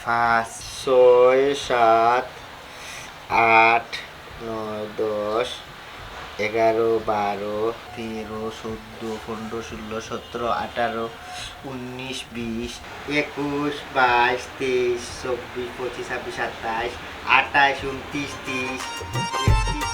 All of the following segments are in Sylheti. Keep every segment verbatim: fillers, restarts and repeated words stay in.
পাঁচ, ছয়, সাত, আট, নয়, দশ, এগারো, বারো, তেরো, চৌদ্দ, পনেরো, ষোলো, সতেরো, আঠারো, উনিশ, বিশ, একুশ, বাইশ, তেইশ, চব্বিশ, পঁচিশ, ছাব্বিশ, সাতাইশ, আঠাইশ, ঊনত্রিশ, ত্রিশ, একত্রিশ, বত্রিশ।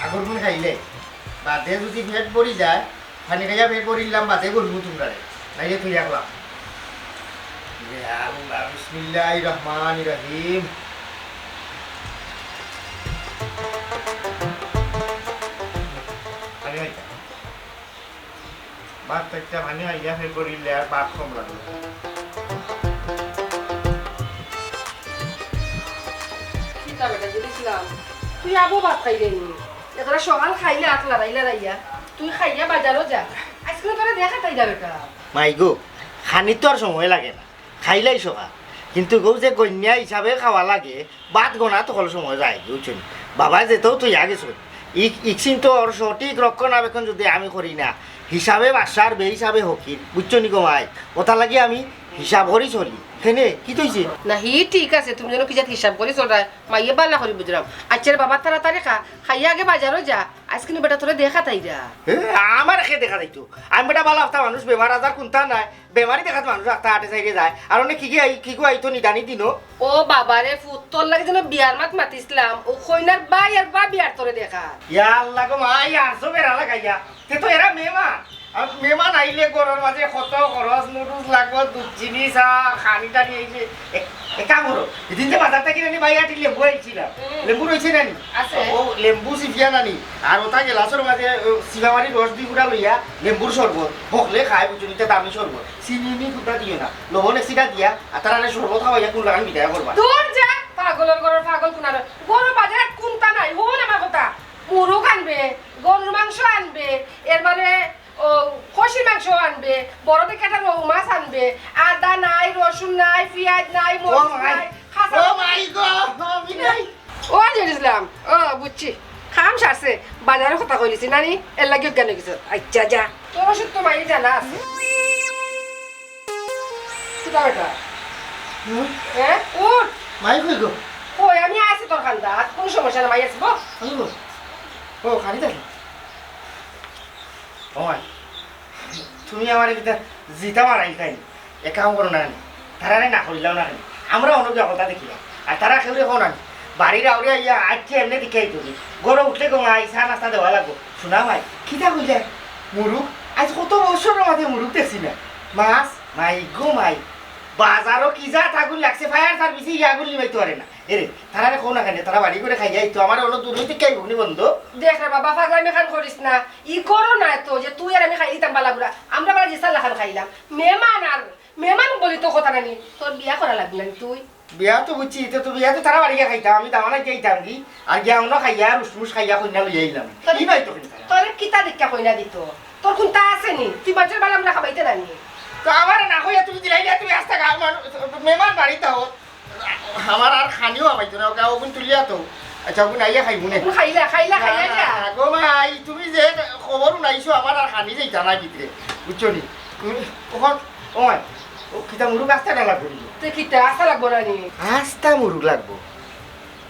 আগর গুন খাইলে বাদে যদি পেট ভরি যায়, পানি খাইয়া পেট ভরিলাম, বাদে গরমু তুমরারে, নাইলে তুই রাখলাম। ইয়া আল্লাহ, বিসমিল্লাহির রহমানির রহিম। পানি খাইতা। ভাত একটা পানি খাইয়া পেট ভরিলে আর ভাত কম লাগে। কিতা বেটা, জেড ইসলাম, তুই আবো ভাত খাইলে নি? এতটা সকাল খাইলে আখ লড়াই লড়াইয়া, তুই খাইয়া বাজারো যা। আইজকে তোরে দেখা তাই যা বেটা। মাই গো, খানিত তো আর সময় লাগে না, খাইলাই সকাল। কিন্তু গো যে গন্যা হিসাবে খাওয়া লাগে, ভাত গনাত হকল সময় যায়, বুঝছো নি? বাবা যেতেও তো ইয়া গেছে। ই-, ইকসিন তো ওর সঠিক রক্ষণাবেক্ষণ যদি আমি করি না, হিসাবে বাদশার, বেহিসাবে ফকির, বুঝছো নি গো মাই? ওটা লাগি আমি হিসাব করি চলি। কেনে, কিতা অইছে? না, হি ঠিক আছে, তুমি যেন কি জাত হিসাব করি চলরায়, মাইয়ে বালা করি বুঝরাম। আচ্ছা রে বাবা, তাড়াতাড়ি খা, খাইয়া আগে বাজারো যা, আইজকে নি বেটা তোরে দেখা তাই যা। এ, আমার কে দেখা যাইতো? আমি বেটা বালা একটা মানুষ, বেমার আজার কুন্তা নাই, বেমারি দেখাত মানুষ রাস্তা হাটে সাইডে যায়। আর অনেক কি কি আই-, কি গো আইতো নিদানি দিনো? ও বাবা রে ফুত, তোর লাগি যেন বিয়ার মাত মাতিছলাম, ও কইনার ভাই আর ভাবি আর তোরে দেখা। ইয়া আল্লাহ গো মাই, আর সব এরা লাগাইয়া। তে তো এরা মেহমান। আর মেহমান আইলে ঘরর মাঝে কত খরচ, নুডলস লাগবো, দুধ চিনি, চা, খানি টানি, এই যে এক, এক কাম করো। এদিন যে বাজার থাকি নানি ভাই আটি লেবু আইছিলাম। হুম। লেবু রইছে নানি? আছে। ও লেবু সিফিয়া নানি। আর ওটা গেলাসর মাঝে, ও, সিফামারি রস দুই গুড়া লইয়া লেবুর শরবত। হকলে খায়, বুঝছো নি, ইটা দামি শরবত। চিনি নি কুন্তা দিও না। লবণ এক ছিটা দিয়া, আর তারারে শরবত খাওয়াইয়া কুন লাগান বিদায় করবা। দূর যা, পাগলর ঘরর পাগল কুনার। ঘরো বাজারো কুন্তা নাই, হুন আমার কথা। মুরুগ আনবে, গরুর মাংস আনবে, এর মানে ও, খাসির মাংস আনবে, বড় দেখি একটা রউ মাছ আনবে, আদা নাই, রসুন নাই, পিয়াজ নাই, ও মরিচ মাই, নাই, কাঁচা ও মাই গো, আমি নাই। ও জেড ইসলাম, ও বুঝছি, কাম সারছে, বাজারো কথা কইলিছি নানি, এর লাগি অজ্ঞান অই গেছে। আচ্ছা যা, তোর অসুখ তো মাই জানা আছে। কিতা বেটা? হুম? হ্যাঁ? উঠ। মাই কই গো? কই, আমি আছি তোর কান্দাত, কুনু সমস্যা না, মাই আছি, বস। আমি বস। ও, খালি দেখো। ও মাই, তুমি আমারে কিতা জিতা মারাইতায় নি? এক কাম করো না কেনে? তারারে না করিলাও না কেনে? আমরা অনগিয়া কথা দেখিয়া। আর তারা কেউরে কও না নি? বাড়ির আউরে আইয়া আইজকে এমনে দেখিয়া আইতো নি। ঘরো উঠলে গো মাই, চা নাস্তা দেওয়া লাগবো। শুনা মাই, কিতা কইলে? মুরুগ? আইজ কত বছরর মাঝে মুরুগ দেখছি না। মাছ? মাই গো মাই। বাজারো কি জাত আগুন লাগছে, fire service-এ ই আগুন নিবাইতো পারে না। এরে, তারারে কও না কেনে, তারা বাড়ি করে খাইয়া আইতো, আমারে অনো দূর অইতে কে আইবো নি বন্ধু? দেখ রে বাবা, পাগলামি খান করিস না। ই করো না তো যে তুই আর আমি খাইলিতাম বালা বুরা। আমরা বালা যে সাল্লা খান খাইলাম। মেহমান আর মেহমান বলি তো কথা নানি, তোর বিয়া করা লাগবে না তুই। বিয়া তো বুঝছি, ইতা তো বিয়া তো তারা বাড়ি গিয়া খাইতাম, আমি দামানা গিয়া আইতাম কি? আর গিয়া অনো খাইয়া, রুসমুস খাইয়া কইনা লইয়া আইলাম। তোর কি ভাই তো কিন্তু তারা? তোর কিতা দেখিয়া কইনা দিত? তোর কুন্তা আছে নি? তুই মানষর বালা আমরা খাবাইতে নানি। তো আমারে না কইয়া তুমি দিলাইলা, তুমি আস্তা গা-, মানু-, মেহমান বাড়িত আও। আমার আর খানিও আমাইতো না, ওকে ওগুন তুলিয়া তো। আচ্ছা, ওগুন আইয়া খাইবো নে। ওগুন খাইলা, খাইলা, না, খাইলা না, যা। না, গো মাই, তুমি যে খবর হুনাইছো, আমার আর খানি যাইতা না ভিতরে, বুঝছো নি? তুমি ওখান, ও মাই, ও কিতা মুরুগ আস্তা না লাগবো নি? তে কিতা আস্তা লাগবো না নি? আস্তা মুরুগ লাগবো।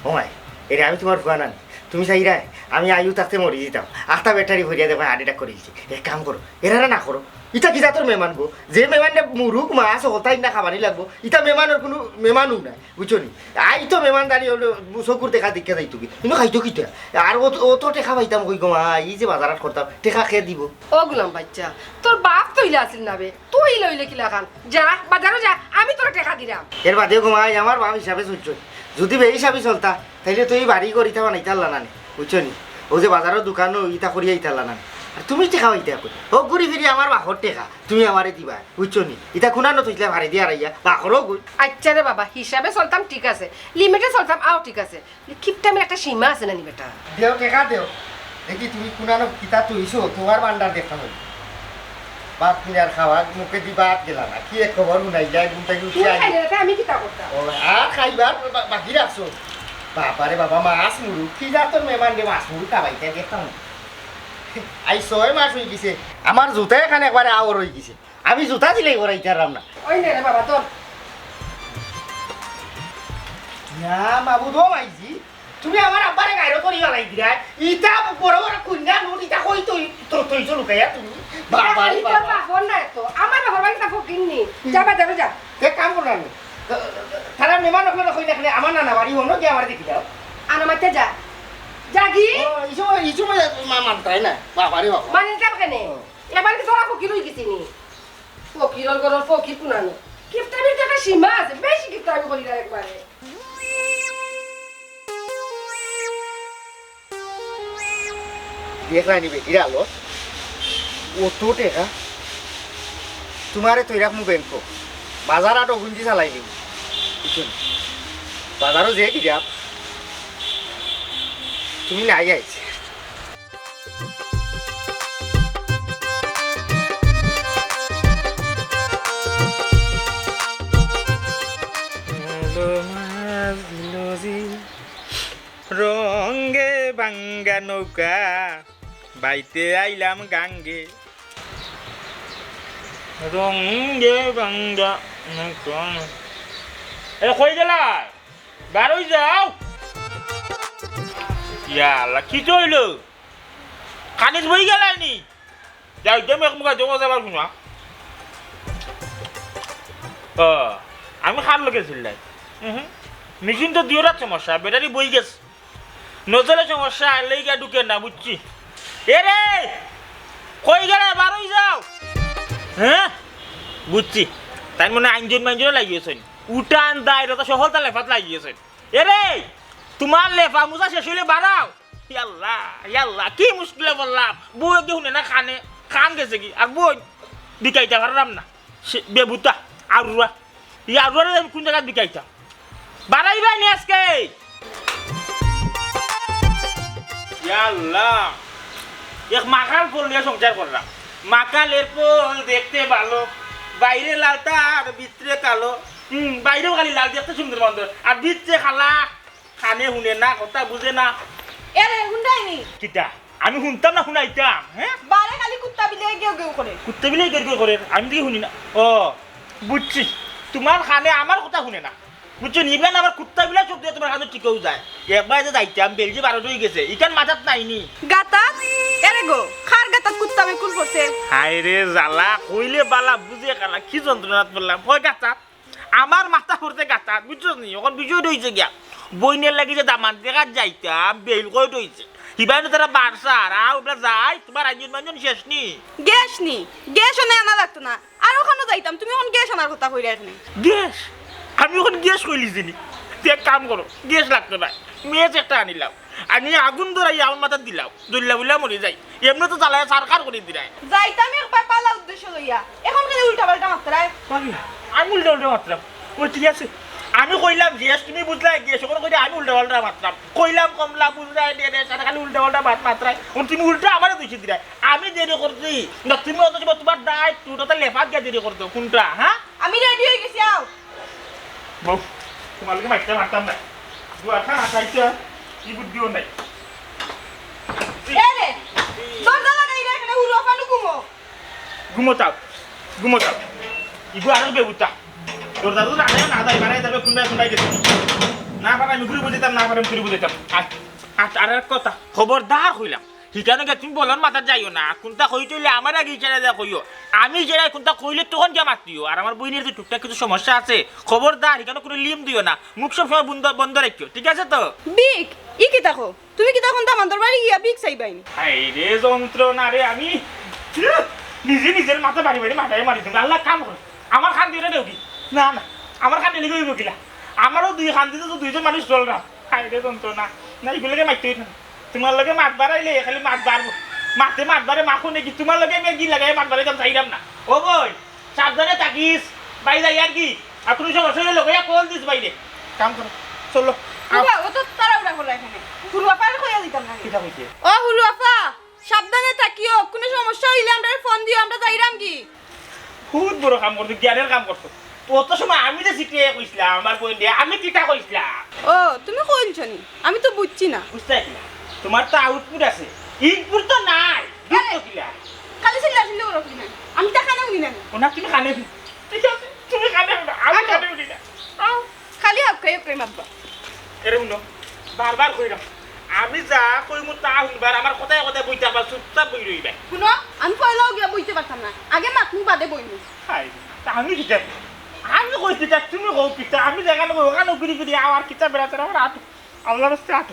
ও মাই, এরে আমি তুমার ফুয়া নানি। তুমি চাইরায়, আমি আয়ু থাকতে মরি যিতাম। আস্তা ব্যাটারি ভরিয়া দেখো হার্ট অ্যাটাক করি দিছে। এক কাম করো, এরারে না করো। ইতা কি জাতর মেহমান গো? যে মেহমানরে মুরুগ, মাছ, হকলতা ইন্না খাবানি লাগবো। ইতা মেহমানর কুনু মেহমানউ নায়, বুঝছো নি? আইতো মেহমানদারি অইলে চকুর দেখা দেখিয়া যাইতো গি। কিন্তু খাইতো কিতা? আর অত, অত টেকা পাইতাম কই গো মা? ই যে বাজার হাট করতাম, টেকা কে দিবো? ও গুলাম বাইচ্চা, তোর বাপ তো ইলা আছিল না বে, তুই ইলা অইলে কিলাখান? যা, বাজারো যা, আমি তোরে টেকা দিরাম। এর বাদে গো মা, আমার বাপ হিসাবে চলছইন। যুদি বেহিসাবি চলতা, তাইলে তো ই বাড়ি ঘর ইতা বানাইতারলা না নি, বুঝছো নি? অউ যে বাজারো দোকানও ইতা করিয়া ইতারলা না নি। আর তুমি টেকা পাইতায় কই? অউ ঘুরি ফিরি আমার বাপর টেকা, তুমি আমারে দিবায়, বুঝছো নি? ইতা কুনানো থইছলায় ফাড়ি দিয়া হারাইয়া, বা করো গই। আইচ্ছা রে বাবা, হিসাবে চলতাম ঠিক আছে, লিমিটে চলতাম আও ঠিক আছে, কিপটামির একটা সীমা আছে না নি বেটা? দেও, টেকা দেও। দেখি তুমি কুনানো কিতা থইছো, তুমার ভান্ডার দেখতাম অই। ভাত কিনার খাওয়া, মুখে দি ভাত গেলা না। কি এক খবর হুনাইলা, ঘুম থাকি উঠি তুমি আইলে। খাইলে না, আমি কিতা করতাম? ও, আর খাইবার বা-, বাকি রাখছো? বাবারে বাবা, মাছ মুরু, কি জাতর মেহমান রে, মাছ মুরু খাবাইতে দেখতাম না। আই ছয় মাস অই গেছে, আমার জুতা এখান একবারে আওর অই গেছে, আমি জুতা দিলেই করাইতাম না। ওই নে রে বাবা, তোর না মাবুদ, ও মাইজি, তুমি আমার আব্বারে গাইরো করি বালাই দিরা। ইতা বড় বড় কুইন্না নোট, ইতা কই তই, তো, তই তো লুকাইয়া তুমি। বাবা রে ইতা বাবা। বাপর না তো। আমার বাপর বাড়ি তা ফকির নি। যা বা, যা বা, যা। এক কাম করো না। তারা মেহমান অকলরে কই না কেনে, আমার নানা বাড়ি হনো গিয়া আমার দেখি দাও। আনা মাতে যা। যাগি? ও, এই সময়, এই সময় মা মানতাই না। বাবা রে বাবা। মানি তার কেনে? ও। এবার কি তোরা ফকির হই গেছি নি? ফকিরর ঘরর ফকির কুনানো। কিপটামির তো একটা সীমা আছে, বেশি কিপটামি করি না একবারে। দেখলায় নি বেটির আলো, অত টেকা তুমারে থই রাখমু ব্যাংকো, বাজার আটো গুঞ্জি চালাই নিমু, বুঝছো নি? বাজারো যে গিরাম, তুমি নাই আইছে। রঙ্গে ভাঙ্গা নৌকা, বাইতে আইলাম গাঙ্গে। রঙ্গে ভাঙ্গা নৌকা। এ, কই গেলা? বারই যাও। ইয়া আল্লাহ, কিতা অইলো? খানিজ বই গেলায়নি? যাও, যাও, এক মুখা জমা যাবার গুনা। ও, আমি কার লগে চিল্লাই? উহু। মেশিন তো দুইওটাত সমস্যা, ব্যাটারি বই গেছে। নজলে সমস্যা, এর লাগি গিয়া ঢুকে না, বুঝছি। এ রে, কই গেলে? বারই যাও। হ্যাঁ? বুঝছি। তাই মনে হয় আঞ্জন মাঞ্জনে লাগিয়েছেন। উঠান দায়, রতা সকল তার লেফাত লাগিয়েছেন। এ রে, তোমার লেফা মুজা শেষ হইলে বাড়াও। ইয়াল্লা, ইয়াল্লা, কি মুশকিলে বললাম। বউ কি হুনে না কানে, কান গেছে কি? আর বউ বিকাইতে পারলাম না। সে বেবুতা, আরুয়া। এই আরুয়ারে আমি কোন জায়গায় বিকাইতাম? বাড়াইবায় নি আজকে? ইয়াল্লা, এক মাকাল ফল নিয়ে সংসার করলাম। মাকালের ফল দেখতে ভালো, বাইরে লালটা আর ভিতরে কালো। হুম, বাইরেও খালি লাল, দেখতে সুন্দর মন্দ, আর ভিতরে কালা। কানে হুনে না, কথা বুঝে না। এরে, হুনরায়নি? কিতা? আমি হুনতাম না, হুনাইতাম, হ্যাঁ? বারে খালি কুত্তা বিলে গেউ গেউ করে। কুত্তা বিলে গেউ গেউ করে? আমি দেখি হুনি না। ও, বুঝছি। তোমার কানে আমার কথা হুনে না। বুঝছো নি? ইবান আবার কুত্তা বিলাই শব্দ তোমার কানে ঠিকও যায়। একবার যে যাইতাম, বেলজি বারো হয়ে গেছে। ইখান মাথাত নাইনি। গাতাত? এরে গো, কার গাতাত কুত্তা বেকুল পড়ছে? হায় রে জ্বালা, কইলে বালা, বুঝে কালা, কি যন্ত্রণাত পড়লাম। কয় গাতাত? আমার মাথা পড়ছে গাতাত, বুঝছো নি? এখন বিষয়টা হইছে গিয়া, বইনের লাগি যে দামান দেখাত যাইতাম, বেইল কয়টা হইছে। হিবাইনো তারা বারসার, আও, আমরা যাই, তোমার আঞ্জন মাঞ্জন শেষ নি? গ্যাস নি? গ্যাস অনে আনা লাগতো না। আর ওখানো যাইতাম, তুমি এখন গ্যাস আনার কথা কইরা এখানে। গ্যাস? আমি এখন গ্যাস কইলিছি নি? তে এক কাম করো, গ্যাস লাগতো না। মেচ একটা আনিলাম। আনি আগুন ধরাই আমার মাথাত দিলাও। দইল্লা বুল্লা মরি যাই। এমনে তো জ্বালায় সারখার করি দিরায়। যাইতাম একবার বালা উদ্দেশ্য লইয়া। এখন খালি উল্টা পাল্টা মাতরায়। পাগলা, আমি উল্টা উল্টা মাতরাম। ও ঠিক আছে। আমি কইলাম গ্যাস, তুমি বুঝলায় গ্যাস, ওখানে কইলে আমি উল্টা পাল্টা মাতরাম। কইলাম কমলা, বুঝলায় ডে ডে, সারা খালি উল্টা পাল্টা মাত মাতরায়। এখন তুমি উল্টা আমারে দোষী দিরায়। আমি দেরি করছি। না, তুমি অত সময় তোমার দায়, তুই তো লেফাত গিয়া দেরি করতো। কোনটা, হ্যাঁ? আমি রেডি হয়ে গেছি, আও। বউ, তোমার লগে মাইরটা মারতাম না। দুয়ারখান আটাইতে কি বুদ্ধিও নাই। এ রে, দরজা লাগাই রে, এখানে হুরু আফানু ঘুমো। ঘুমো থাক, ঘুমো থাক। ইগু আরো বেবুতা। দরজা তো লাগাই না, দাই বাড়াই যাবে, কুন্ডায় কুন্ডায় গেছে। না পারে আমি ঘুরে বুঝাইতাম, না পারে আমি ঘুরে বুঝাইতাম। আর, আর, আর এক কথা, খবরদার কইলাম। হিকানো গিয়া তুমি বলন মাথাত যাইও না। কোনটা কইতে হইলে আমার আগে ইশারা দিয়া কইও। আমি ইশারায় কোনটা কইলে তখন গিয়া মাতিও। আর আমার বইনের যে টুকটাক কিছু সমস্যা আছে, খবরদার হিকানো কোনো লিম দিও না। মুখ সব সময় বন্ধ, বন্ধ রাখিও, ঠিক আছে তো? বিক, ই কিতা কও? তুমি কিতা এখন দামান্দর বাড়ি গিয়া বিক চাইবাইনি? হায় রে যন্ত্রণা রে, আমি নিজে নিজের মাথা বাড়ি বাড়ি মাথায় মারি দিম। আল্লাহ কাম করে। আমার কান দিয়ে দেও কি? না, না, আমার কান দিয়ে হইব কিলা? আমারও দুই কান দিতে তো দুইজন মানুষ চল না। হায় রে যন্ত্রণা। না, এগুলোকে মারতে হইত না। তোমার লগে মাত বাড়াইলে খালি মাত বাড়বো। মাতে মাত বাড়ে মাখো নাকি? তোমার লগে আমি কি লাগাই মাত বাড়াইতাম চাইলাম না। ও বই, সাবধানে থাকিস। বাইরে যাই আর কি? আর কোনো সমস্যা হলে লগে কল দিস বাইরে। কাম করো। চলো। আও। বাবা, ও তো তাড়াহুড়া করলা এখানে। হুরু আফারে কইয়া দিতাম না। কিতা কইছে? ও হুরু আফা, সাবধানে থাকিও, কুনু সমস্যা অইলে আমরারে ফোন দিও, আমরা যাইরামগি। বহুত বড় কাম করছো, জ্ঞানের কাম করছো। তো অত সময় আমি যে চিঠি কইছিলাম, আমার বইনরে, আমি কিতা কইছিলাম? ও, তুমি কইলছো নি? আমি তো বুঝছি না। বুঝতায় কিলা? তুমার তো আউটপুট আছে, ইনপুট তো নাই। দুঃখ আরে, কিলা? খালি চিল্লা চিল্লি করো কিনা? আমি তা কানে হুনি না নি। ও না, তুমি কানে হুনো। ঠিক আছে, তুমি কানে হুনো, আমি আচ্ছা। কানে হুনি না। আও। খালি হক্কাই হক্কাই মাতবা। এরে হুনো, বারবার কইরাম, আমি যা কইমু তা হুনবা, আর আমার কথায় কথায় বইতা পারবা, চুপচাপ বই রইবা। হুনো, আমি পয়লাউ গিয়া বইতে পারতাম না, আগে মাতমু বাদে বইমু। হায়, তা আমি কিতা? আমি কই কিতা, তুমি কও কিতা? আমি যেখানো কই অখানো ঘুরি ঘুরি আও, আর কিতা বেড়াতে আমার আট, আল্লাহর রাস্তায় আট।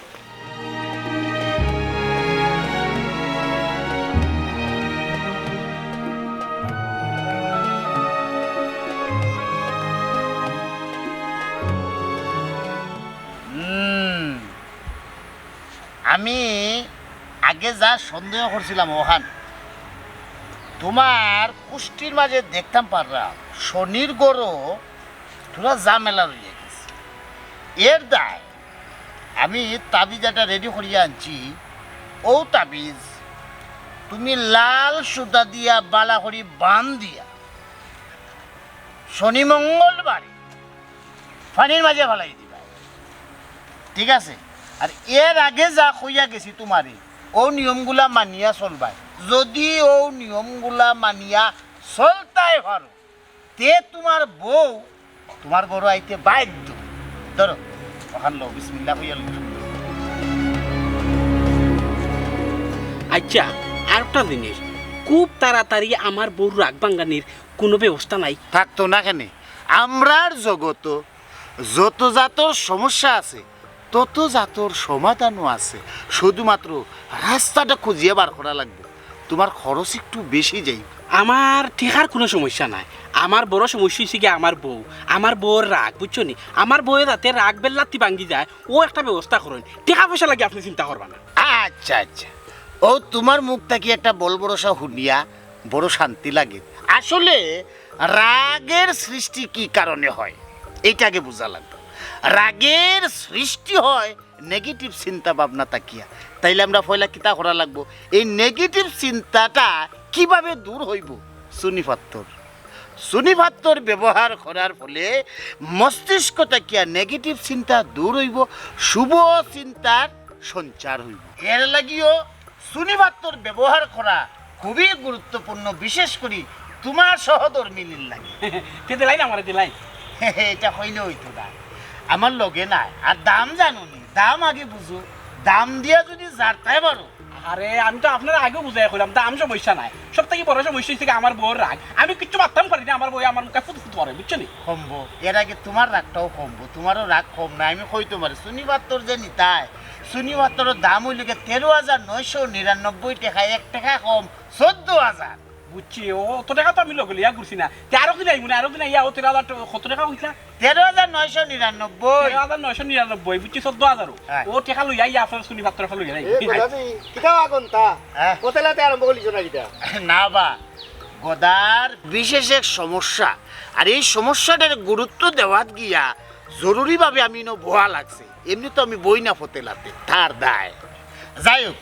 হুম, আমি আগে যা সন্দেহ করছিলাম অখান, তুমার কুষ্টির মাঝে দেখতাম পারলাম শনির গরো থুড়া ঝামেলা রইয়া গেছে। এর দায় আমি তাবিজ একটা রেডি করিয়া আনছি। অউ তাবিজ তুমি লাল সুতা দিয়া বালা করি বান দিয়া শনি মঙ্গলবারে পানির মাঝে ফালাই দিবায়, ঠিক আছে? আর এর আগে যা কইয়া গেছি তুমারে, অউ নিয়মগুলা মানিয়া চলবায়। যদি অউ নিয়মগুলা মানিয়া চলতায় পারো, তে তুমার বউ তুমার ঘরো আইতে বাধ্য। ধরো, অখান লও, বিসমিল্লাহ কইয়া লও। আচ্ছা, আরেকটা জিনিস, খুব তাড়াতাড়ি আমার বউর রাগ ভাঙ্গানির কুনু ব্যবস্থা নাই? থাকতো না কেনে? আমরার জগতো যত জাতর সমস্যা আছে, তত জাতর সমাধানও আছে, শুধুমাত্র রাস্তাটা খুঁজিয়া বার করা লাগবো। তুমার খরচ একটু বেশি যাইবো। আমার টেকার কুনু সমস্যা নাই, আমার বড় সমস্যা অইছে গিয়া আমার বউ, আমার বউর রাগ, বুঝছো নি? আমার বউয়ে যাতে রাগ বেল্লাতি ভাঙ্গি যায়, অউ একটা ব্যবস্থা করইন। টেকা পয়সা লাগি আপনে চিন্তা করবা না। আচ্ছা, আচ্ছা, অউ তুমার মুখ থাকি একটা বল ভরসা হুনিয়া বড় শান্তি লাগে। আসলে রাগের সৃষ্টি কি কারণে হয়, এইটা আগে বুঝা লাগবো। রাগের সৃষ্টি হয় নেগেটিভ চিন্তা ভাবনা থাকিয়া। তাইলে আমরা পয়লা কিতা করা লাগবো? এই নেগেটিভ চিন্তাটা কিভাবে দূর হইবো? চুনি পাত্তর। চুনি পাত্তর ব্যবহার করার ফলে মস্তিষ্ক থাকিয়া নেগেটিভ চিন্তা দূর হইবো, শুভ চিন্তার সঞ্চার হইবো। এর লাগিও চুনি পাত্তর ব্যবহার করা খুবই গুরুত্বপূর্ণ, বিশেষ করি তুমার সহধর্মিনীর লাগি। তে দিলাইন আমারে, দিলাইন। এটা কইলে অইতো না, আমার লগে নাই। আর দাম জানো নি? দাম আগে বুঝো, দাম দিয়া যদি জারতায় পারো। আরে, আমি তো আপনারে আগেউ বুঝাইয়া কইলাম, দাম সমস্যা নাই, সব থাকি বড় সমস্যা অইছে গি আমার বউর রাগ। আমি কিচ্ছু মাততাম পারি না, আমার বউয়ে আমার মুখে ফুত ফুত করে, বুঝছো নি? কমবো, এর আগে তুমার রাগটাও কমবো, তুমারও রাগ কম না। আমি কই তুমারে, চুনি পাত্তর যে নিতায়, চুনি পাত্তরর দাম অইলো গি তেরো হাজার নয়শো নিরানব্বই টেকা, এক টেকা কম, চৌদ্দ হাজার। বুঝছি, অত টেকা তো আমি লগে লইয়া ঘুরছি না। তে আরক দিন আইমু নে, আরক দিন আইয়া অউ তেরো হাজার ট-, কত টেকা কইছলা? তেরো হাজার নয়শো নিরানব্বই। তেরো হাজার নয়শো নিরানব্বই, বুঝছি, চৌদ্দ হাজারও। হ্যাঁ। অউ টেকা লইয়া আইয়া আপনার চুনি পাত্তর খান লইয়া যাই। এ, গোদাজি, কিতা অখন তা? হ্যাঁ। হোটেলাতে আরম্ভ করলিছ না কিতা? না বা, গদার বিশেষ এক সমস্যা, আর এই সমস্যাটার গুরুত্ব দেওয়াত গিয়া জরুরিভাবে আমি ইনো বওয়া লাগছে। এমনে তো আমি বই না ফতেলাতে, তার দায়। যাই হোক,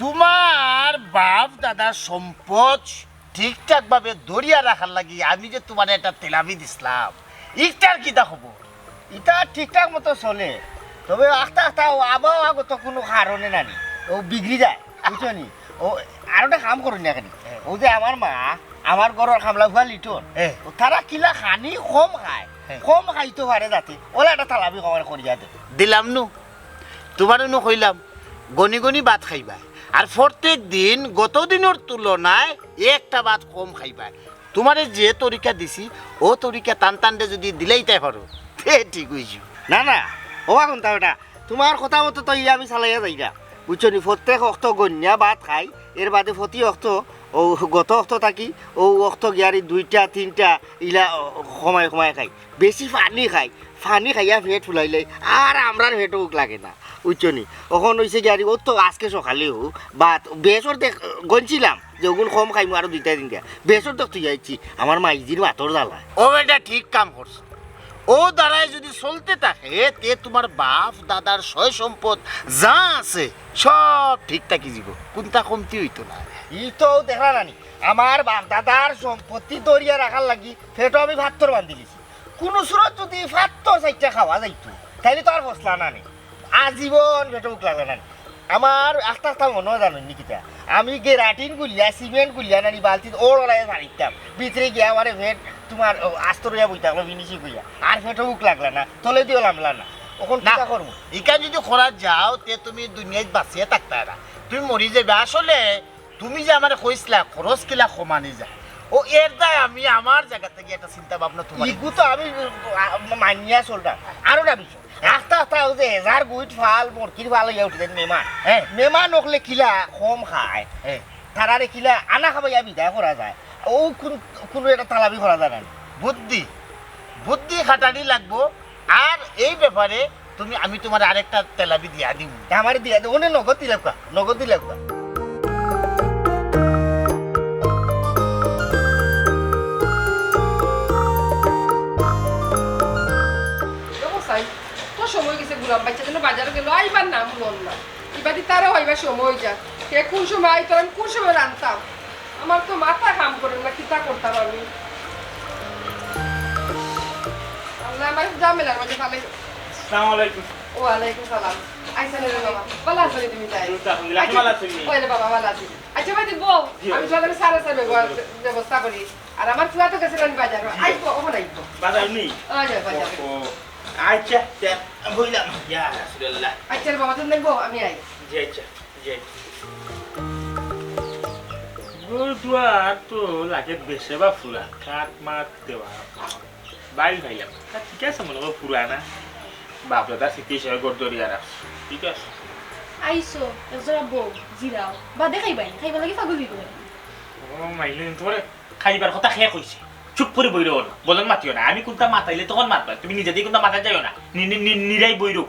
তুমার বাপ দাদার সম্পদ ঠিকঠাক ভাবে ধরিয়া রাখার লাগি আমি যে তুমারে একটা তেলাবি দিছলাম, ইটার কিতা খবর? ইটা ঠিকঠাক মতো চলে, তবে আস্তে আস্তে অউ আবহাওয়াগত কুনু কারণে নানি, অউ বিগড়ি যায়, বুঝছো নি? অউ আরো একটা কাম করো না কেনে? অউ যে আমার মা, আমার ঘরর কামলা ফুয়া লিটন, হ্যাঁ। অউ তারা কিলা খানি কম খায়, হ্যাঁ। কম খাইতো পারে যাতে, অলা একটা তেলাবি কমার করিয়া দে। দিলাম নু, তুমারে নু কইলাম, গনি গনি ভাত খাইবায়, আর প্রত্যেক দিন গত দিনর তুলনায় একটা ভাত কম খাইবায়। তুমারে যে তরিকা দিছি, অউ তরিকা টান টানরে যদি দিলাইতায় পারো, তে ঠিক অইযিবো। না, না, অবা কুন্তা বেটা, তুমার কথা মতো তো ইয়া আমি চালাইয়া যাইরাম, বুঝছো নি? প্রত্যেক অক্ত গনিয়া ভাত খাই, এর বাদে প্রতি অক্ত, অউ গত অক্ত থাকি, অউ অক্ত গিয়ারি দুইটা, তিনটা, ইলা কমাই কমাই খাই। বেশি পানি খাই, পানি খাইয়া পেট ফুলাইলে আর আমরার পেটো ভুক লাগে না, বুঝছো নি? অখন অইছে গিয়ারি, অউ তো আজকে সকালেউ ভাত, বেশ অর্ধেক গনছিলাম যে অগুন কম খাইমু আরো দুইটা তিনটা, বেশ অর্ধেক থুইয়া আইছি, আমার মাইজির ভাতর জ্বালায়। অউ বেটা ঠিক কাম করছো, অউ ধারায় যুদি চলতে থাকে, তে তুমার বাপ দাদার সয় সম্পদ যা আছে, সব ঠিক থাকি যিবো, কুন্তা কমতি অইতো না। ই তো দেখলা নানি, আমার বাপ দাদার সম্পত্তি ধরিয়া রাখার লাগি পেটো আমি ফাত্তর বান্ধিলিছি। কুনু সুরত যুদি ফাত্তর চাইট্টা খাওয়া যাইতো, তাইলে তো আর ফসলা না নি। আজীবন পেটো ভুক লাগলা না নি। আমার আস্তা আস্তা মনো জানইন নি কিতা? আমি গেরাটিন গুলিয়া, সিমেন্ট গুলিয়া নানি বালতিত ওড়াইয়া ছাড়িতাম। ভিতরে গিয়া আমারে পেট তুমার, ও, আস্ত রইয়া বইতা অইলো, ফিনিশিং কইয়া। আর পেটো ভুক লাগলা না, তলেদিও লামলা না। অখন না, কিতা করমু? ইখান যুদি করা যাও, তে তুমি দুনিয়াত বাচিয়া থাকতায় না, তুমি মরি যাইবায়। আসলে তুমি যে আমারে কইছলা, খরচ কিলা কমানি যায়, অউ এর দায় আমি আমার জাগা থাকি একটা চিন্তা ভাবনা তুমার ইগু তো আমি, আ, মানিয়া চলরাম। আরো না বিষয়, আস্তা আস্তা অউ যে হেজার গুইট ফাল, মরকির ফাল অইয়া উঠি যাইন মেমান। হ্যাঁ। মেমান অকলে কিলা কম খায়, হ্যাঁ। তারারে কিলা আনা খাবাইয়া বিদায় করা যায়, অউ কুন, কুনু একটা তালাবি করা যায় না নি? বুদ্ধি, বুদ্ধি খাটানি লাগবো। আর এই ব্যাপারে তুমি, আমি তুমারে আরেকটা তেলাবি দিয়া দিমু। আমারে দিয়া দে, অনে নগদ দিলাউক্কা, নগদ দিলাউক্কা। দেখো সাই, তো সময় গেছে, গুলাম বাইচ্চা যেন বাজারো গেল, আইবার নাম লয় না। ইবাদি তারও আইবার সময় অই যার। হে কুন সময় আইতো, আমি কুন সময় রানতাম? আমার তো মাথা কাম করে না, কিতা করতাম আমি? আল্লাহ, আমার ঝামেলার মাঝে ফালাই। আসসালামু আলাইকুম। ওয়ালাইকুম সালাম। আইছো নি রে বাবা? ভালা আছো নি তুমি তাই? আলহামদুলিল্লাহ, আপনি ভালা আছেন নি? ওই রে বাবা, ভালা আছি। আচ্ছা ভাই, বউ, জি, আমি জি। তোমার সারা সারা ব্যবস্থা করি। আর আমার ফুয়া তো গেছে আমি বাজার। জি। আইবো, অখন আইবো। বাজার নি? ওই যে বাজার। ও, ও। আচ্ছা, তে, বইলাম। ইয়া রাসূলুল্লাহ। আচ্ছা রে বাবা, তুমি দেখবো, আমি আই। জি, আচ্ছা। জি। ঘর দুয়ার তো লাগে বেশে বা ফুরা, কাঠ মাঠ দেওয়া। বাইল ভাইলাম। তা ঠিক আছে, মনে করো ফুরা না। বাপ দাদা স্মৃতি হিসেবে ঘর ধরি আর আছে। ঠিক আছে। আইসো, একজোড়া বউ, জিরাও। বাদে খাইবাই, খাইবার লাগি পাগল হইব। ও মাইলে তোমার খাইবার কথা কে কইছে? চুপ করি বইরো না। বলেন মাতিও না। আমি কুনতা মাতাইলে তখন মাতবা। তুমি নিজে দিয়া কুনতা মাতাত যাইও না। নি-, নি-, নি-, নিরাই বইরো।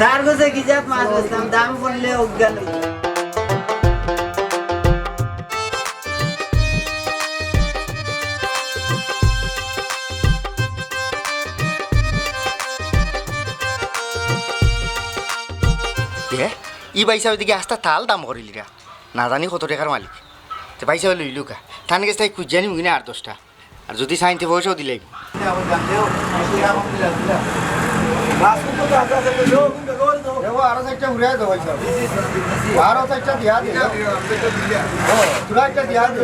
তার গেছে কি জাত মাছ বেচলাম, দাম করলে অজ্ঞান অইল। এ, ই ভাইসাব এদিকে আস্তা থাল দাম করিলিরা। না জানি কত টেকার মালিক। তে ভাইসাবে লইলুকা। তান গেছ থাকি খুজিয়া নিমু কিনা আর দশটা। আর যুদি চাইন তে পয়সাও দিলাইমু। দেখো, আরো চাইরটা ঘুরাই দেও ভাইসাব। আরো চাইরটা দিয়া দে। ও, তোরা একটা দিয়া দে।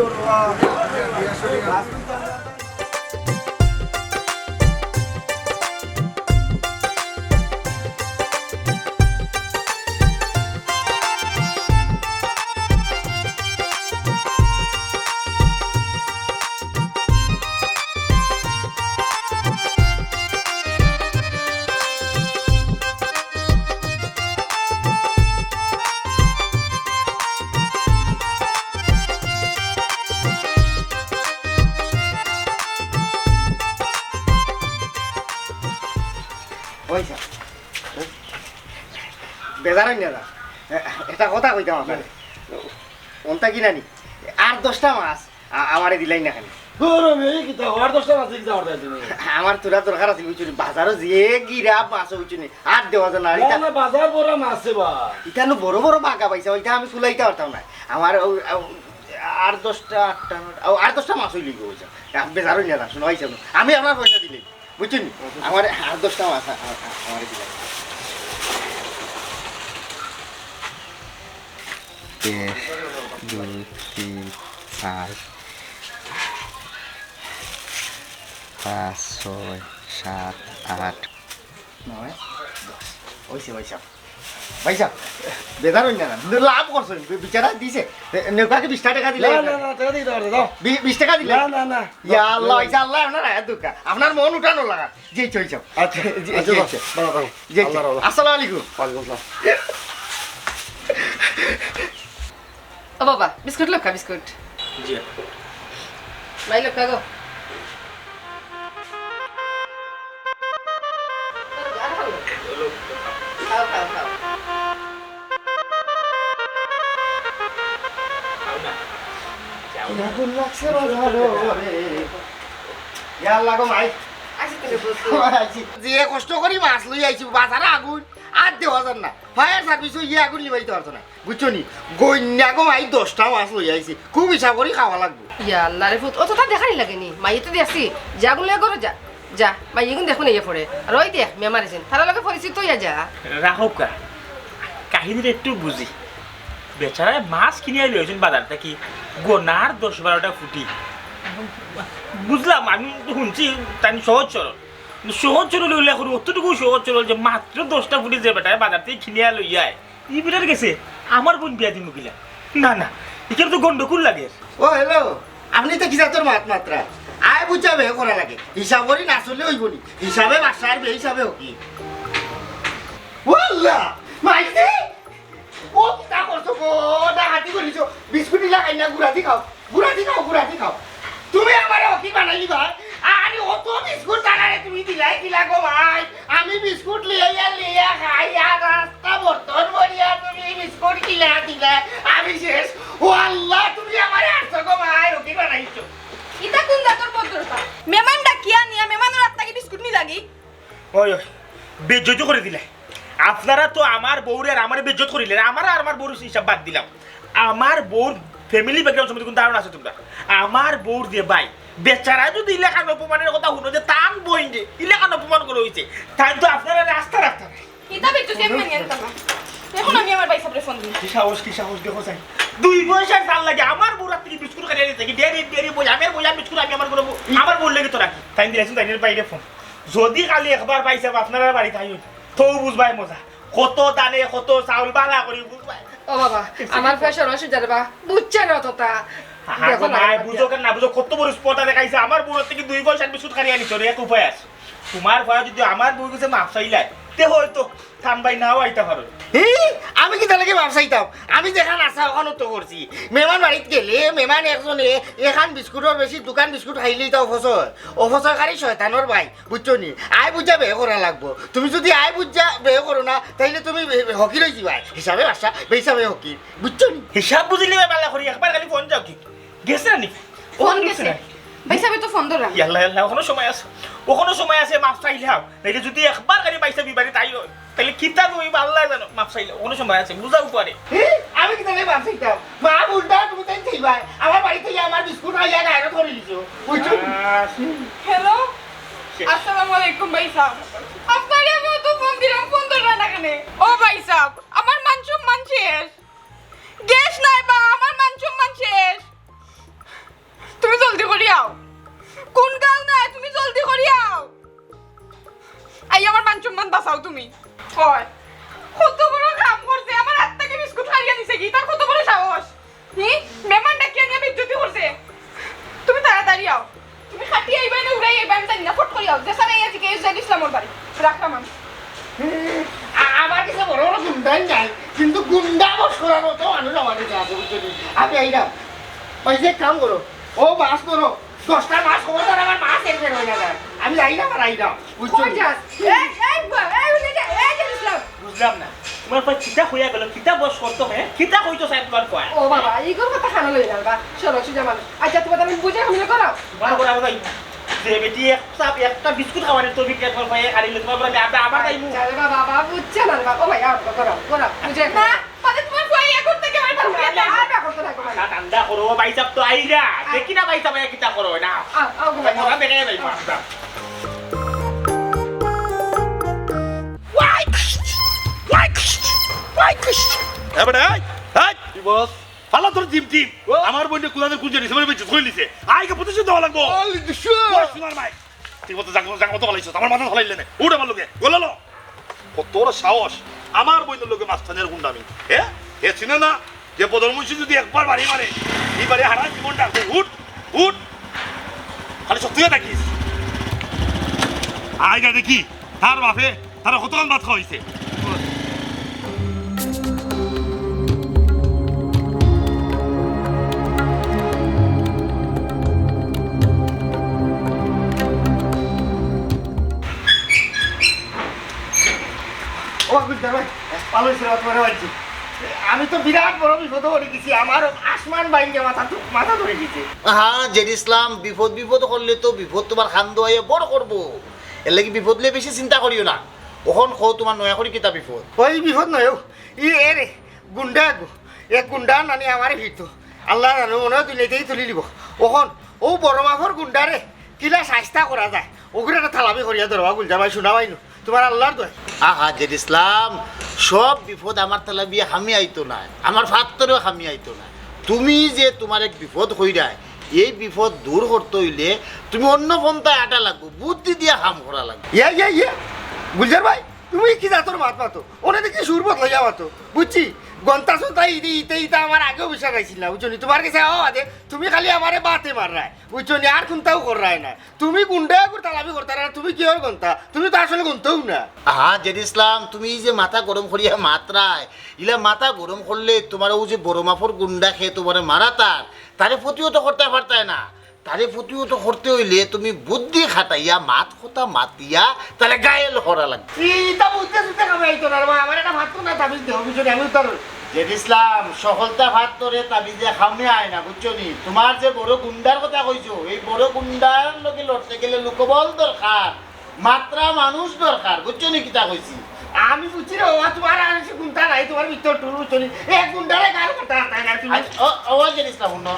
পয়সা। বেজার অইন না। এ-, একটা কথা কইতাম আপনারে। অনটা কিনা নি? আর দশটা মাছ। আ-, আমারে দিলাইন না কেনে? গরমে কিতা, আর দশটা মাছ কিতা করতে আইছি নি? আমার থুড়া দরকার আছিল, বুঝছো নি? বাজারো যে গিরা মাছ, বুঝছো নি? আর দেওয়া যায় না। না, ইতা না, বাজার ভরা মাছ বা। ইতা নু বড় বড় বাগা পাইছা, ইতা আমি তুলাইতা পারতাম না। আমার ও, ও, আর দশটা, আটটা, ও, আর দশটা মাছ অইলে গো, বুঝছো? আপনে বেজার অইন না, শুনো, আইসা নু। আমি আপনার পয়সা দিলে, বুঝছো নি? আমার আর দশটা মাছ, আ-, আ-, আ-, আমারে দিলাইন। এক, দুই, তিন, চার, পাঁচ, ছয়, সাত, আট, নয়, দশ। অইছে, ভাইসাব। ভাইসাব, বেজার অইন না, লাভ করছইন, বি-, বিচারা দিছে। এ, নেউকাকে বিশটা টেকা দিলে। না, না, না, টেকা দিতে পারবে, দাও। বি-, বিশ টেকা দিলে? না, না, না। ইয়া আল্লাহ, ইয়া আল্লাহ, আপনার আয়াত দুকা। আপনার মন উঠানো লাগা। জি, জি, জি। আচ্ছা, জি, আচ্ছা, জি, বাস, জি। বাস, বাস। জি, জি। আল্লাহ, আল্লাহ। আসসালামু আলাইকুম। ওয়ালাইকুম আসসালাম। ও বাবা, বিস্কুট লউক্কা, বিস্কুট। জি। ভাই লউক্কা গো। খাও, খাও, খাও। আগুন লাগছে বাজারো রে। ইয়া আল্লাহ গো মাই। আচ্ছা, তুমি বসো। যে কষ্ট করি মাছ লই আইছি, বাজারে আগুন আর দেওয়া যার না। ফায়ার সার্ভিসও ইয়ে আগুন নিবাইতে পারতো না। বুঝছো নি? গইন্যা গো মাই দশটা মাছ লই আইছি। খুব হিসাব করি খাওয়া লাগবো। ইয়া আল্লাহ রে ফুত, অততা দেখানি লাগেনি। মাইয়ে তো দেখছি। যা গুলে করো যা। যা, মাইয়ে গুন দেখো না ইয়ে পড়ে। আর ওই দেখ, মেমার আছেন। তারা লগে পরিচিত ইয়া যা। রাখউক্কা। কাহিনীটা একটু বুঝি। বেচারায় মাছ কিনিয়া লইছইন বাজার থাকি। গোনার দশ বারোটা ফুটি। বুঝলাম, আমি তো হুনছি, তাইন সহজ সরল। সহজ সরল অইলে এখন অতটুকু সহজ সরল যে মাত্র দশটা ফুটি যে বেটায় বাজার থাকি কিনিয়া লইয়া আয়। ই বেটার গেছে আমার বইন বিয়া দিমু কিলা? না, না, ইখানো তো গন্ডগোল লাগে। ও, হ্যালো, আপনে ইতা কি জাতর মাত মাতরা? আয় বুঝা বে করা লাগে। হিসাব করি না চললে অইবো নি। হিসাবে বাদশা আর বেহিসাবে ফকির। ও আল্লাহ, মাইজি! ও কিতা করছো গো? ডাকাতি করিছো। বিস্কুট ইলা খাই না, গুড়াদি খাও। গুড়াদি খাও, গুড়াদি খাও। তুমি আমারে ফকির বানাইলিবা? আরে অত বিস্কুট তারারে তুমি দিলায় কিলা গো ভাই? আমি বিস্কুট লইয়া লইয়া খাই, আর রাস্তা বর্তন মরিয়া তুমি বিস্কুট কিলা দিলায়? আমি শেষ। ও আল্লাহ, তুমি আমারে আনছো গো ভাই, ফকির বানাইছো। ইতা কুন জাতর ভদ্রতা? মেমান ডাকিয়া নিয়া মেমানর আত থাকি বিস্কুট নি লাগি? ওই, ওই, বেইজ্জতি করি দিলায়। আপনারা তো আমার বউরে আর আমারে বেইজ্জত করিলে, আমার আর আমার বউর হিসাব বাদ দিলাম। আমার বউর family background সম্বন্ধে কুনু ধারণা আছে তুমরার? আমার বউর যে ভাই, বেচারা যদি ইলাখান অপমানর কথা হুনো যে তান বইনরে ইলাখান অপমান করা অইছে, তাইন তো আপনারারে আস্তা রাখতা নায়। ইতা বেইজ্জতি আমি মানি আনতাম না। এখন আমি আমার ভাইসাবরে ফোন দিমু। কি সাহস, কি সাহস, দেখো চাই। দুই পয়সার জাল লাগে আমার বউর আত থাকি বিস্কুট খাইয়া নিতে কি? ডেরি, ডেরি বই, আমার বই, আমি বিস্কুট আমি আমার ঘরো বউ, আমার বউর লাগি তো রাখি। তাইন দিলাইছইন, তাইনর ভাইরে ফোন। যদি কালি একবার ভাইসাব আপনারার বাড়িত আইন, তেউ বুঝবায় মজা। কত দানে কত চাউল বালা করি বুঝবায়। ও বাবা, আমার পয়সার অসুবিধা রে বা, বুঝছে না অততা। আহা, দেখো গো না, মাই, বাবা, বুঝো কেন না বুঝো, কত বড় স্পর্ধা দেখাইছে। আমার বউর আত থাকি দুই পয়সার বিস্কুট খাইয়া নিছো রে, এক উপায় আছে। তুমার পয়সা যদি আমার বউর গেছে মাফ চাইলায়, তে হয়তো তান ভাই নাও আইতা পারো। হি, আমি কিতার লাগি মাফ চাইতাম? আমি যেখান আশা অখান তো করছি। মেমান বাড়িত গেলে মেমান একজনে এখান বিস্কুটর বেশি দুখান বিস্কুট খাইলেই তো অপচয়। অপচয়কারী শয়তানর ভাই, বুঝছো নি? আয় বুঝা বে করা লাগবো। তুমি যদি আয় বুঝা বে করো না, তাইলে তুমি ফকির অইযিবায়। হিসাবে বাদশা, বেহিসাবে ফকির। বুঝছো নি? হিসাব বুঝিলে ভাই বালা করি, একবার খালি ফোন যাও কি? গেছে না নি? ফোন গেছে। ভাইসাবে তো ফোন ধরা। ইয়াল্লা, ইয়াল্লা, অখনো সময় আছে। অখনো সময় আছে, মাফ চাইলাও। নাইলে যদি একবার খালি ভাইসাব ই বাড়িত আইন, তাইলে কিতা অইবো আল্লায় জানো। মাফ চাইলাও, অখনো সময় আছে, বুঝাও পারে। হি, আমি কিতার লাগি মাফ চাইতাম? মাফ উল্টা তুমি তাইন চাইবায়। আমার বাড়িত আইয়া আমার বিস্কুট খাইয়া গায়রত করি দিছো। বুঝছো? হ্যালো? শেষ। আসসালামু আলাইকুম ভাইসাব। আপনারে আমি অত ফোন দিলাম, ফোন ধররা না কেনে? ও ভাইসাব, আমার মান সম্মান শেষ। গ্যাস নাই বা, আমার মান সম্মান শেষ। তুমি জলদি করি আও। কুন গাঁও নাই, তুমি জলদি করি আও। আই আমার মান সম্মান বাঁচাও তুমি। অয়। কত বড় কাম করছে, আমার আত থাকি বিস্কুট কাড়িয়া নিছে গি, তার কত বড় সাহস। হি? মেমান ডাকিয়া নিয়া বেইজ্জতি করছে। তুমি তাড়াতাড়ি আও। তুমি খাটি আইবায় না উড়াই আইবায় আমি জানি না, ফট করি আও। যেছান আইয়া জিগাইও জেড ইসলামর বাড়ি। রাখলাম আমি। হুম, আ-, আমার কাছে বড় বড় গুন্ডাই নাই, কিন্তু গুন্ডা বশ করার মতো মানুষ আমার কাছে আছে, বুঝছো নি? আমি আইলাম। ওই যে এক কাম করো, ও মাছ ধরো, দশটা মাছ খবরদার আমার মাছ এর বের হয়ে যাবে। আমি আইলাম আর আইলাম, বুঝছো কই নি? যাস? এই, এই, এই, এই, এই, এই, এই, ইসলাম। বুঝলাম না। তোমার ফুয়ায় কিতা কইয়া গেল, কিতা বস করতো, হে? কিতা কইতো চায় তোমার ফুয়ায়? ও বাবা, ইগুর কথা কানো লইও না বাবা। সরল সুজা মানুষ। আচ্ছা, তোমার আমি বুঝাই, আমি করাও। তোমার করাও যাইমু। যে বেটি এক কাপ, একটা বিস্কুট খাওয়ানোর তৌফিক নাই তোমার ফুয়ায়, হারিলে তোমার ফুয়ায় আমি আবার, আবার যাইমু। আচ্ছা রে বাবা, বাবা, বুঝছে না রে বাবা। ও ভাই, আর করাও, করাও, বুঝাই। না, মানে তোমার ফুয়ায় ইয়া করতে গেলে আর বাবা, করতে না গো ভাই। ঠান্ডা, ঠান্ডা করো, ভাইসাব তো আইরা। দেখি না ভাইসাব আইয়া কিতা করো না। আ, আ, গো ভাই, ভাই। মোরা দেখে যাইমু আমরা। এ বেটা, এই, এই। কি বস? ফালা তোর জিম টিম। ও। আমার বইনে কুলাদের কুঞ্জে নিছে, মানে বেঁচে থইলিছে। আইকে প্রতিশোধ দেওয়া লাগবো। আলি দুশো। ওই সোনার মাই। ঠিক মতো জাগা, জাগা মতো ফালাইছস। আমার মাথা ফালাইলে নে। উঠ আমার লগে। গলালো। কত বড় সাহস। আমার বইনের লগে মাস্তানের গুন্ডামি। হে? হে চিনে না? যে বদর মুন্সি যদি একবার বাড়ি মারে, এই বাড়ি হারা জীবন ডাকবে। উঠ, উঠ। খালি শক্তি হয়ে থাকিস। আইগা দেখি, তার বাপে তারা কতক্ষণ ভাত খাওয়াইছে। ও গুলজার ভাই, ভালো হয়েছে তোমার বাড়ি। আমি তো বিরাট বড় বিপদে পড়ে গেছি, আমার আসমান ভাঙ্গে মাথা, মাথা ধরে গেছে। হ্যাঁ, জেড ইসলাম, বিপদ বিপদ করলে তো বিপদ তোমার খান্দো আইয়া বড় করবো। এর লাগি বিপদ লইয়া বেশি চিন্তা করিও না। অখন কও তোমার নয়া করি কিতা বিপদ? ওই বিপদ নয়, ও, ই এ রে, গুন্ডা গো, এক গুন্ডা নানি আমারে ভিড়তো। আল্লাহ জানো, মনে হয় দুনিয়াতেই তুলি নিব। অখন ও বড় মাফর গুন্ডারে কিলা সাইস্তা করা যায়, ওগুলো একটা থালামি করিয়া ধরবা, গুলজামাই, শোনা পাইনু। তোমার আল্লাহর দোয়াই। আহা, জেড ইসলাম, সব বিপদ আমার তালাবিয়া খামি আইতো নায়, আমার ফাত্তরেও খামি আইতো নায়। তুমি যে তোমার এক বিপদ কইরায়, এই বিপদ দূর করতে হইলে তুমি অন্য পন্থায় আটা লাগবো, বুদ্ধি দিয়া কাম করা লাগবো। ইয়া, ইয়া, ইয়া, গুলজার ভাই, তুমি কি জাতর মাত মাতো? ওনে দেখি সুর বদলাইয়া মাতো, বুঝছি? গন্তা সন্তা ইদে ইতে ইতা আমার আগেও বিশ্বাস আইছিল না, বুঝছো নি? তোমার গেছে আওয়া বাদে তুমি খালি আমারে বাতে মাররায়, বুঝছো নি? আর কোনটাও কররায় না। তুমি গুন্ডা এগুর তালামি করতায় না, তুমি কিওর গন্তা? তুমি তো আসলে গন্তাও না। আহা, জেড ইসলাম, তুমি এই যে মাথা গরম করিয়া মাতরায়, ইলা মাথা গরম করলে তোমার ও যে বড় মাফর গুন্ডা খেয়ে তোমারে মারাতার, তারে প্রতিহত করতে পারতায় না। তারে প্রতিহত করতে হইলে তুমি বুদ্ধি খাটাইয়া, মাত কথা মাতিয়া, তারে গায়েল করা লাগবে। ইটা বুঝতে সুঝতে কামে আইতো না রে ভাই, আমার একটা ভাত না তাবিজ দেহ, বুঝছো নি? আমি উদ্ধার হই। জেড ইসলাম, সকলতা ভাত তোরে তাবিজে খামে আয় না, বুঝছো নি? তোমার যে বড় গুন্ডার কথা কইছো, এই বড় গুন্ডার লগে লড়তে গেলে লোকবল দরকার, মাত্রা মানুষ দরকার, বুঝছো নি কিতা কইছি? আমি বুঝছি রে, ও তোমার আর সে গুন্ডা নাই, তোমার ভিতর টুর, বুঝছো নি? এক গুন্ডারে গাল করতে পারতায় না তুমি। আচ্ছা, ও, ও, জেড ইসলাম, হুনো।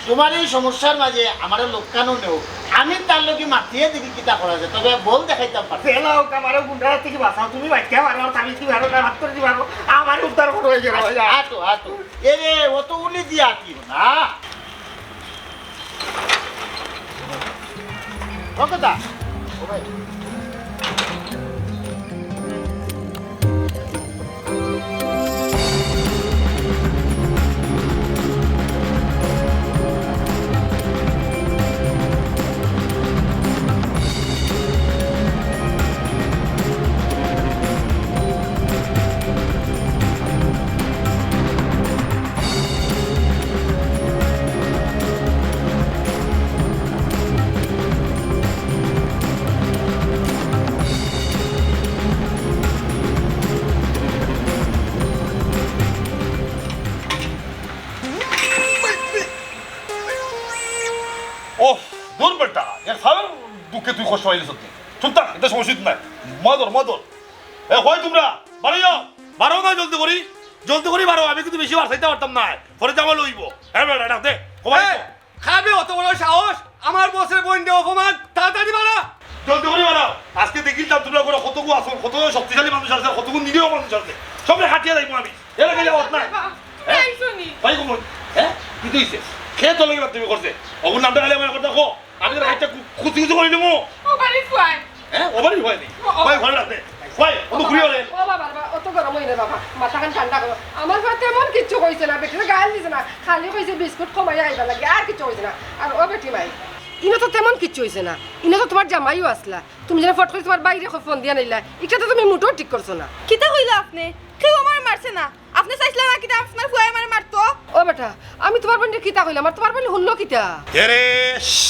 তোমার এই সমস্যার মাঝে আমারে লোকসানও নেও, আমি তার লগে মাতিয়ে দেখি কিতা করা যায়, তবে বল দেখাইতাম পারি। ফেল হোক, আমারে গুন্ডার থেকে বাঁচাও, তুমি বাইকে পারো, আর তাবিজ দিবা পারো, না হাত করে দিবা পারো, আমারে উদ্ধার করো, হয়ে যাবে। আটো, আটো। এ রে, ও তো উনি দিয়া কি না? ও কথা। ও ভাই। ওহ, দূর বেটা, এ সারা দুঃখে তুই কষ্ট পাইলি সত্যি। চুপ থাক, এটা সমস্যা নাই। মাদর, মাদর। এ, কই তোমরা? বারো যাও। বারো না, জলদি করি। জলদি করি বারো, আমি কিন্তু বেশি বার চাইতে পারতাম না। পরে জামা লইব। এ বেটা, ডাক দে। কমাই এই, তো। খাবে অত বড় সাহস? আমার বসের বইনরে অপমান, তাড়াতাড়ি বাড়া। জলদি করি বাড়াও। আজকে দেখি তার তোমরা করে কতগু আসল, কত শক্তিশালী মানুষ আছে, কতগু নিরীহ মানুষ আছে। সবরে কাটিয়া যাইবো আমি। এরা গেলে অত না। বাবা, তুমি হ্যাঁ? আইছো নি? ভাই, কমল। হ্যাঁ? কি হইছে? খেয়ে তো লাগে তুমি করছে। অগুর নামটা খালি আমার কথা কো। আমি তো একটা কু-, কুচি কুচি করে নেবো। ও বাড়ি ফুয়াই। হ্যাঁ? ও বাড়ি ফুয়াই নি? ও, ও। ভাই, ঘরে রাখতে। ভাই, ও তো ঘুরিয়ে বাবা, ওরে। ও বাবা, বাবা, অত গরম হইলে বাবা, মাথাখান ঠান্ডা করো। আমার ঘরে তেমন কিচ্ছু কইছে না, বেটিরে গাল দিছে না, খালি কইছে বিস্কুট কমাই আইবার লাগি, আর কিচ্ছু কইছে না। আর ও বেটি মাই, ইনো তো তেমন কিচ্ছু হইছে না, ইনো তো তোমার জামাইও আসলা, তুমি যেন ফট করে তোমার বাইরে ফোন দিয়া নিলা, এটা তো তুমি মোটেও ঠিক করছো না। কিতা কইলা আপনি? কেউ আমার মারছে না, আপনি চাইছিলেন না কিতা আপনার ফুয়ায় আমারে মারতো? ও বেটা, আমি তোমার বইনরে কিতা কইলাম, আর তোমার বইন হুনলো কিতা? এরে, শশ,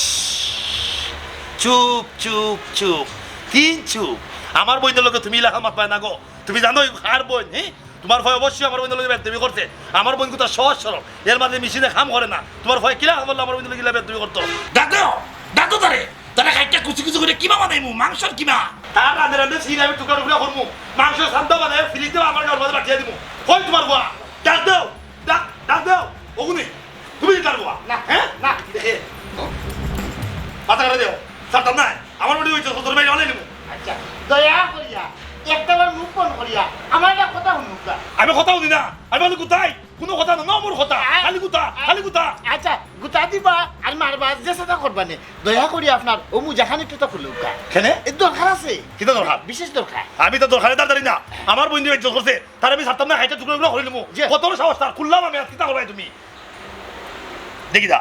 চুপ, চুপ, চুপ, তিন চুপ। আমার বইনর লগে তুমি ইলাখান মাতবায় না গো। তুমি জানো ই কার বইন, হ্যাঁ? তুমার ফুয়ায় অবশ্যই আমার বইনর লগে বেয়াদবি করছে। আমার বইন কুতা সহজ সরল, এর মাঝে মেশিনে কাম করে না। তুমার ফুয়ায় কিলা বললো আমার বইনর লগে ইলা বেয়াদবি করতো? ডাক দেও, ডাক দেও তারে। তারে খাইট্টা কুচি কুচি করি কিমা বানাইমু, মাংসর কিমা। তার রান্ধে রান্ধে সিল আমি টুকরা টুকরা করমু, মাংস সান্দা বানাই ফ্রিতে আমার গাঁর মাঝে পাঠিয়ে দিমু। কই তুমার ফুয়া? ডাক দেও, ডাক, ডাক দেও। ওগুনি, তুমি কার ফুয়া? না, হ্যাঁ? না। দেখে, মাথা কাটা দেও। ছাড়তাম না। আমার বাড়ি হইছে, তোর বাড়ি অলাই নিমু। আচ্ছা, দয়া করিয়া একটা বার মুখ বন্ধ করিয়া আমার একটা কথা হুনুক্কা। আমি কথা হুনি না। আমি বলি, কোথায়? কোনো কথা না, না মোর কথা। আ-, খালি গুতা, আ-, খালি গুতা। আচ্ছা, গুতা দিবা আর মারবা, যে সেটা করবা নে। দয়া করি আপনার ও মুজাখান একটু তো খুলুক্কা। কেনে? এ দরকার আছে। কিতা দরকার? বিশেষ দরকার। আমি তো দরকারে তাড়াতাড়ি না। আমার বইনরে বেইজ্জত করছে, তারে আমি ছাড়তাম না, খাইট্টা টুকরা টুকরা করি নিমু। জি। কত বড় সাহস তার? খুললাম আমি, আর কিতা করবায় তুমি? দেখি দা।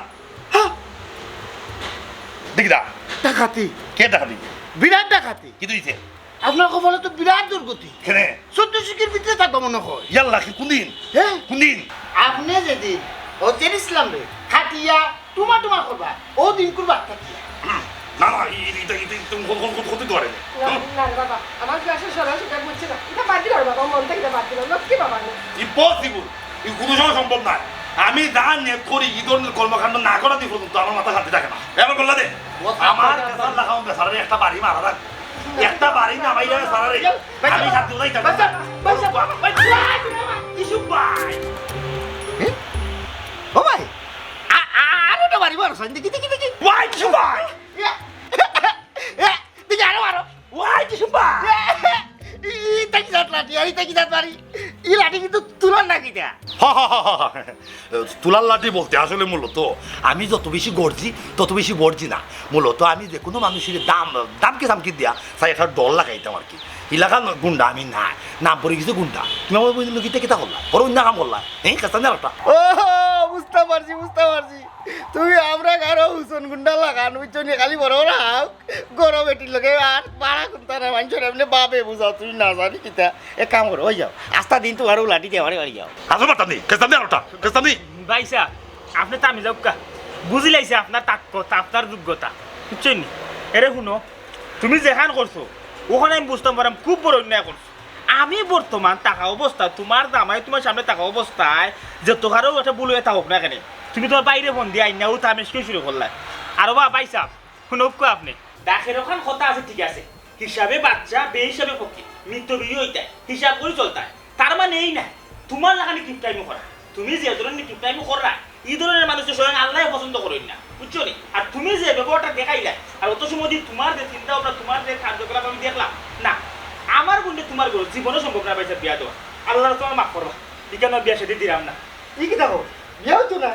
হ্যাঁ। দেখি দা। ডাকাতি। কে ডাকাতি? বিরাট ডাকাতি। কিতা অইছে? আপনার কপালে তো বিরাট দুর্গতি। কেনে? চোদ্দ শিকের ভিতরে থাকবা মনে হয়। ইয়াল্লা, কি কোন দিন? হ্যাঁ? কোন দিন? আপনে যেদিন হজের ইসলাম রে খাটিয়া টুমা টুমা করবা, ও দিন করবা থাকিয়া। না, না, ই-, ই-, ইটা, ইটা, ইটা কোন, কোন, কোন, কোন দিন ধরে? না, না রে বাবা, আমার ক্লাসে সরাসরি বুঝছে না। ইটা বাদ দিলাম বাবা, মন থাকি ইটা বাদ দিলাম। লক্ষ্মী বাবা আমি। Impossible। ই কোনো সময় সম্ভব নায়। আমি যা নিয়ত করি, ই ধরনের কর্মকাণ্ড না করা দি পর্যন্ত আমার মাথা শান্তি থাকে না। এবার বললা দে, আমার কাছে আল্লাহ খাওয়ান বেচারারে একটা বাড়ি মারা রাখ। একটা বাড়ি না মাইরা বেচারারে। আমি শান্তি কোথায় থাকবো? বাচ্চা, বাচ্চা, বাচ্চা। ইসু ভাই। এ? ও ভাই, আ-, আ-, আরো একটা বাড়ি মারো, দেখি, দেখি, দেখি। ওয়াই, ইসু ভাই। এ, এ, দেখি, আরো মারো। ওয়াই, ইসু ভাই। ই, ইটা কি জাত লাঠি? আর ইটা কি জাত বাড়ি? ই লাঠি কিন্তু তুলার না কিতা? হ, হ, হ, হ, হ। তুলার লাঠি বলতে আসলে মূলত আমি যত বেশি গর্জি, তত বেশি বর্জি না। মূলত আমি যে কোনো মানুষের দাম, দামকি সামকি দিয়া চাই একটা ডর লাগাইতাম আর কি। এলাকার গুন্ডা আমি না, নাম পড়ে গেছে গুন্ডা। তুমি আমার বইনর লগে কিতা কিতা করলা? বড় অন্যায় কাম করলা। হ্যাঁ, কাস্তা নিয়ে একটা। ও, বুঝতে পারছি, বুঝতে পারছি। তুমি আমরা কারো হুসন গুন্ডা লাগান, বুঝছো নি? খালি বড় বড় হাও। গরম এটির লগে আর পাড়া কুন্তা না, মানুষের এমনি বাবে বুঝাও, তুমি না জানি কিতা। এক কাম করো, ওই যাও, আস্তা দিন তোমার ও লাঠি দিয়ে বাড়ি বাড়ি যাও। আসো মারতাম নি, খেস্তাম নি আরোটা, খেস্তাম নি। ভাই সাহেব, আপনে থামি যাউক্কা। বুঝিলাইছি আপনার তাকত, আপনার যোগ্যতা, বুঝছো নি? এরে হুনো, তুমি যেখান করছো, ওখান আমি বুঝতাম পারলাম খুব বড় অন্যায় করছো। আমি বর্তমান থাকা অবস্থা, তোমার জামাই তোমার সামনে থাকা অবস্থায় যে তোকারও একটা ভুল হয়ে থাকুক না কেনে, তুমি তোমার বাইরে ফোন দিয়া আইন না, ও তামেশকে শুরু করলায়। আর বা ভাই সাহেব, হুনউক্কা আপনে। ডাকের ওখান কথা আছে ঠিক আছে, হিসাবে বাচ্চা, বেহিসাবে ফকির, মিতব্যয়ী অইতায়, হিসাব করি চলতায়। তার মানে এই নায়, তোমার লাখানি কিপটাইমো করা। তুমি যে ধরনের কিপটাইমো কররায়, ই ধরনের মানুষ তো স্বয়ং আল্লায় পছন্দ করইন না, বুঝছো নি? আর তুমি যে ব্যবহারটা দেখাইলায়, আর অত সময় দি তোমার যে চিন্তা ভাবনা, তোমার যে কার্যকলাপ আমি দেখলাম, না, আমার বইনরে তোমার ঘরো জীবনও সম্ভব না পাইছে বিয়া দেওয়া। আল্লাহ তোমার মাফ করবা, ইখান বিয়া শাদি দিরাম না। ই কিতা কও? বিয়া অইতো না?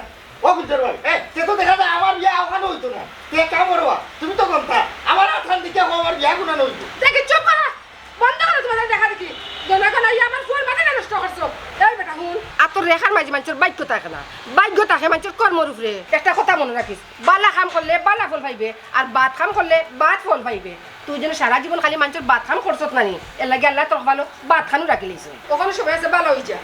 ও গুলজার ভাই, এ, তে তো দেখা যায় আমার বিয়া ওখানো অইতো না। তে এক কাম করো বা, তুমি তো গন্তা, আমার আতখান দেখিয়া কও আমার বিয়া কুনানো অইতো। দেখি চুপ করো, বন্ধ করো তোমার দেখা দেখি। দোনোখান আইয়া আমার ফুয়ার মাথাটা নষ্ট করছো। এই বেটা হুন। আর তোর রেখার মাঝে মানষর ভাগ্য থাকে না, ভাগ্য থাকে মানষর কর্মর উপরে। একটা কথা মনো রাখিস, বালা কাম করলে বালা ফল পাইবে, আর বাদ কাম করলে বাদ ফল পাইবে। তুই যেন সারা জীবন খালি মানষর বাদ কাম করছত না নি, এর লাগি আল্লায় তোর কপালো বাদ খানও রাখি লইছে। ওখানো সবাই আছে, বালা অই যা।